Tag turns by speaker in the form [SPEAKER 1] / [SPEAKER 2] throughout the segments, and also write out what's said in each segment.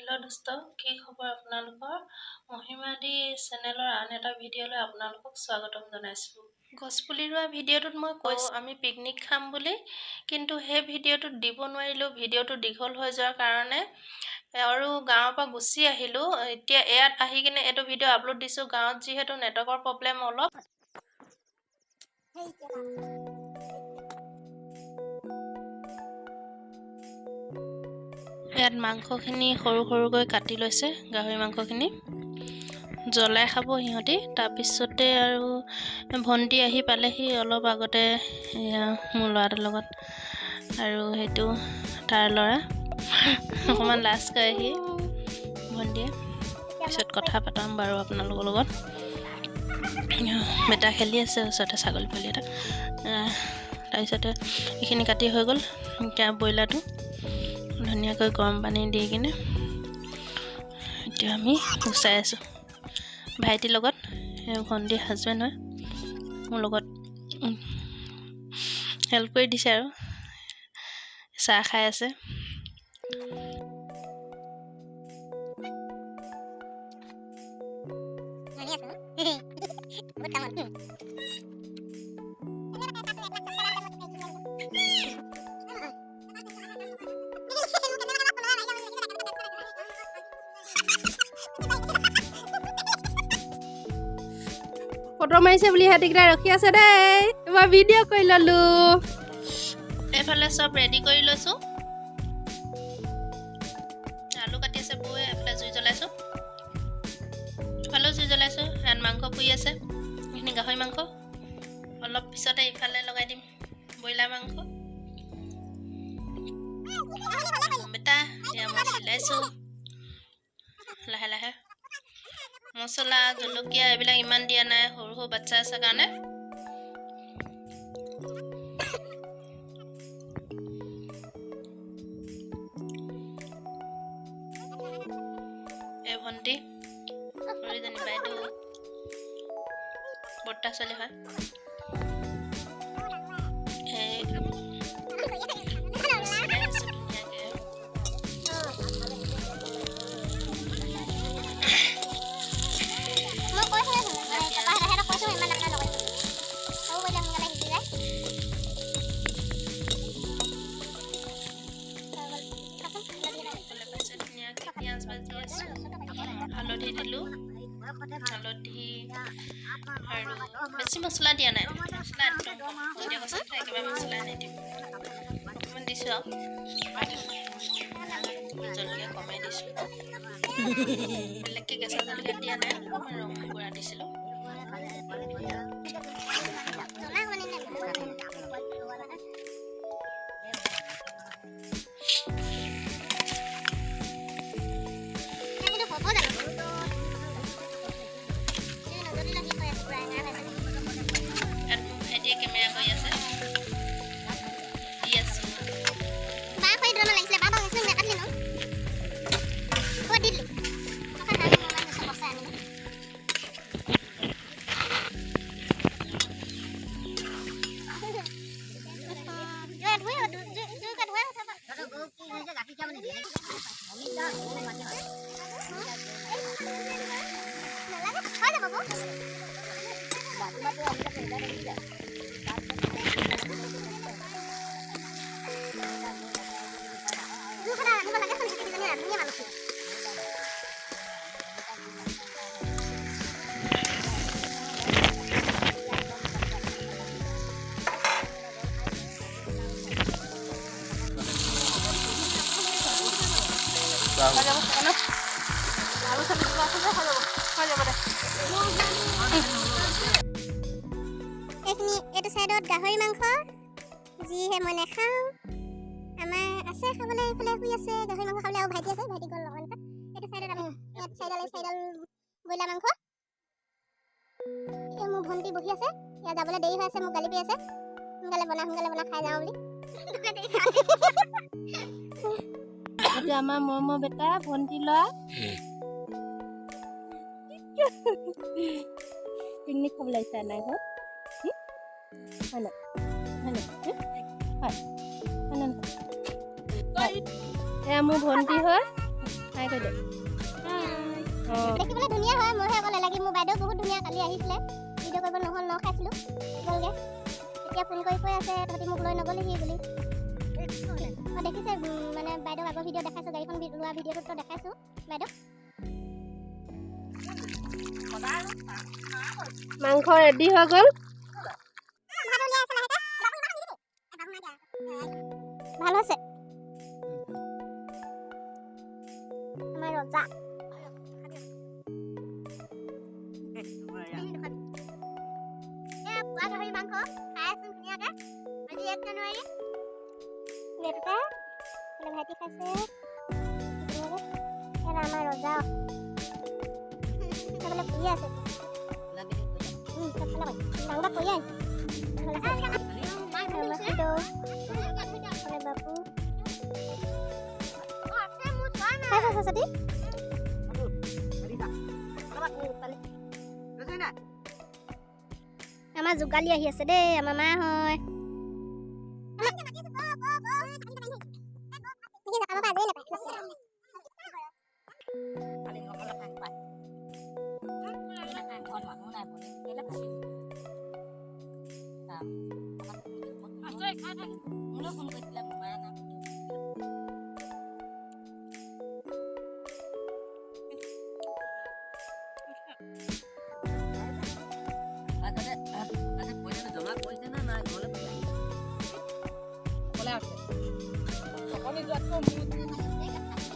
[SPEAKER 1] Hello' দোস্ত, কি খবৰ আপোনালোকৰ? মহিমা দি চেনেলৰ আন এটা ভিডিঅ'লৈ আপোনালোকক স্বাগতম জনাইছোঁ। গছপুলি ৰোৱা ভিডিঅ'টোত মই কৈছোঁ আমি পিকনিক খাম বুলি, কিন্তু সেই ভিডিঅ'টোত দিব নোৱাৰিলোঁ। ভিডিঅ'টো দীঘল হৈ যোৱাৰ কাৰণে আৰু গাঁৱৰ পৰা গুচি আহিলোঁ। এতিয়া ইয়াত আহি কিনে এইটো ভিডিঅ' আপলোড দিছোঁ। গাঁৱত যিহেতু নেটৱৰ্কৰ প্ৰব্লেম অলপ। ইয়াত মাংসখিনি সৰু সৰুকৈ কাটি লৈছে, গাহৰি মাংসখিনি জ্বলাই খাব সিহঁতি। তাৰপিছতে আৰু ভণ্টি আহি পালেহি অলপ আগতে, এয়া মোৰ ল'ৰাটোৰ লগত, আৰু সেইটো তাৰ ল'ৰা অকণমান লাজ কৰে সি ভণ্টিয়ে। পিছত কথা পাতাম বাৰু আপোনালোকৰ লগত। বেটা খেলি আছে ওচৰতে, ছাগলী পোৱালি এটা। তাৰপিছতে এইখিনি কাটি হৈ গ'ল। এতিয়া ব্ৰইলাৰটো ধুনীয়াকৈ গৰম পানী দি কিনে এতিয়া আমি গুচাই আছোঁ ভাইটিৰ লগত। ভণ্টিৰ হাজবেণ্ড হয়, মোৰ লগত হেল্প কৰি দিছে আৰু চাহ খাই আছে।
[SPEAKER 2] ফটো মাৰিছে বুলি সিহঁতিকেইটা ৰখি আছে দেই, মই ভিডিঅ' কৰি ল'লো।
[SPEAKER 1] এইফালে চব ৰেডি কৰি লৈছোঁ। আলু কাটি আছে বৌয়ে, এইফালে জুই জ্বলাইছোঁ, ইফালেও জুই জ্বলাইছোঁ। ইয়াত মাংস পুৰি আছে, এইখিনি গাহৰি মাংস। অলপ পিছতে ইফালে লগাই দিম ব্ৰইলাৰ মাংস। বেটা এয়া মই চিলাইছোঁ লাহে লাহে। মছলা জলকীয়া এইবিলাক ইমান দিয়া নাই, সৰু সৰু বাচ্ছা আছে কাৰণে। এই ভণ্টি সৰুজনী বাইদেউ বৰ্তা ছোৱালী হয়। চিলাই আছোঁ ধুনীয়াকৈ। পিঁয়াজ ভাজি আছোঁ, হালধি দিলোঁ, হালধি আৰু বেছি মছলা দিয়া নাই, মছলা একদম কম। ভণ্টিয়ে কৈছে একেবাৰে মছলা নিদিওঁ, অকণমান দিছোঁ আৰু জলকীয়া কমাই দিছোঁ, বেলেগকৈ কেঁচা জলকীয়া দিয়া নাই, অকণমান ৰং গুড়া দিছিলোঁ। ইয়াত মোৰ ভাইটিয়ে কেমেৰা কৰি আছে, দি আছোঁ।
[SPEAKER 3] এইখিনি এইটো চাইডত গাহৰি মাংস, যিহে মই নাখাওঁ, আমাৰ আছে খাবলৈ। এইফালে শুই আছে গাহৰি মাংস খাবলৈ, আৰু ভাইটি আছে, ভাইটি গ'ল লগত। এইটো চাইডত আমি ইয়াত চাৰিডাল চাৰিডাল ব্ৰইলাৰ মাংস। এই মোৰ ভণ্টি বহি আছে, ইয়াত যাবলৈ দেৰি হৈ আছে, মোক গালি পাৰি আছে, সোনকালে বনা সোনকালে বনা খাই যাওঁ বুলি।
[SPEAKER 2] এইটো আমাৰ মৰমৰ বেটা ভণ্টি ল'ৰা, পিকনিক খাবলৈ আহিছে নাই ঘৰত? হয় নাই? হয় নাই? হয় হয় নাই? এয়া মোৰ ভণ্টি হয়। বাই কৰি দে।
[SPEAKER 3] দেখিবলৈ ধুনীয়া হয়, মইহে অকল এলাগী। মোৰ বাইদেউ বহুত ধুনীয়া, কালি আহিছিলে, ভিডিঅ' কৰিব নহ'ল, ন খাইছিলোঁ গ'লগৈ। এতিয়া ফোন কৰি কৈ আছে তহঁতি মোক লৈ নগ'লিহি বুলি। অঁ দেখিছে, মানে বাইদেউক আগৰ ভিডিঅ' দেখাইছোঁ, গাড়ীখন লোৱা ভিডিঅ'টোত দেখাইছোঁ বাইদেউ।
[SPEAKER 2] মাংস ৰেডি হৈ গ'ল।
[SPEAKER 3] ভাল হৈছে আমাৰ ৰজা। পুৱা গাহৰি মাংস খাই আছো ধুনীয়াকে। আজি 1 জানুৱাৰী। দেউতা ভাইটি খাইছে ধুনীয়াকে। আমাৰ ৰজা সেইফালে ফুৰি আছে। বাপু আমাৰ যোগালী আহি আছে দেই, আমাৰ মা হয়।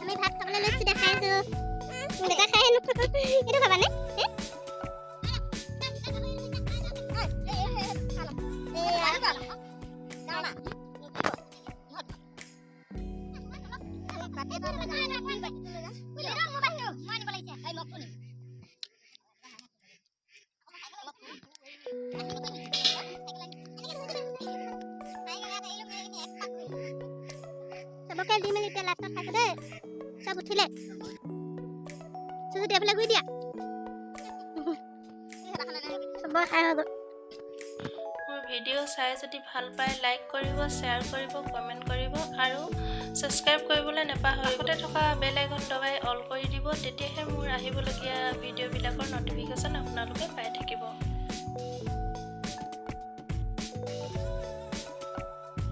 [SPEAKER 3] আমি ভাত খাবলৈ লৈছো, দেখাইছো। দেউতা খাই হেনো এইটো খাবানে? চবকে দি মেলি এতিয়া লাষ্টত খাইছো দেই। চব উঠিলে চুচুটি এফালে ঘূৰি দিয়া, চবৰ খাই হৈ গ'ল।
[SPEAKER 1] মোৰ ভিডিঅ' চাই যদি ভাল পায় লাইক কৰিব, শ্বেয়াৰ কৰিব, কমেণ্ট কৰিব আৰু ছাবস্ক্ৰাইব কৰিবলৈ নাপাহৰিব। কাষতে থকা বেল আইকন দবাই অল কৰি দিব, তেতিয়াহে মোৰ আহিবলগীয়া ভিডিঅ'বিলাকৰ ন'টিফিকেশ্যন আপোনালোকে পাই থাকিব।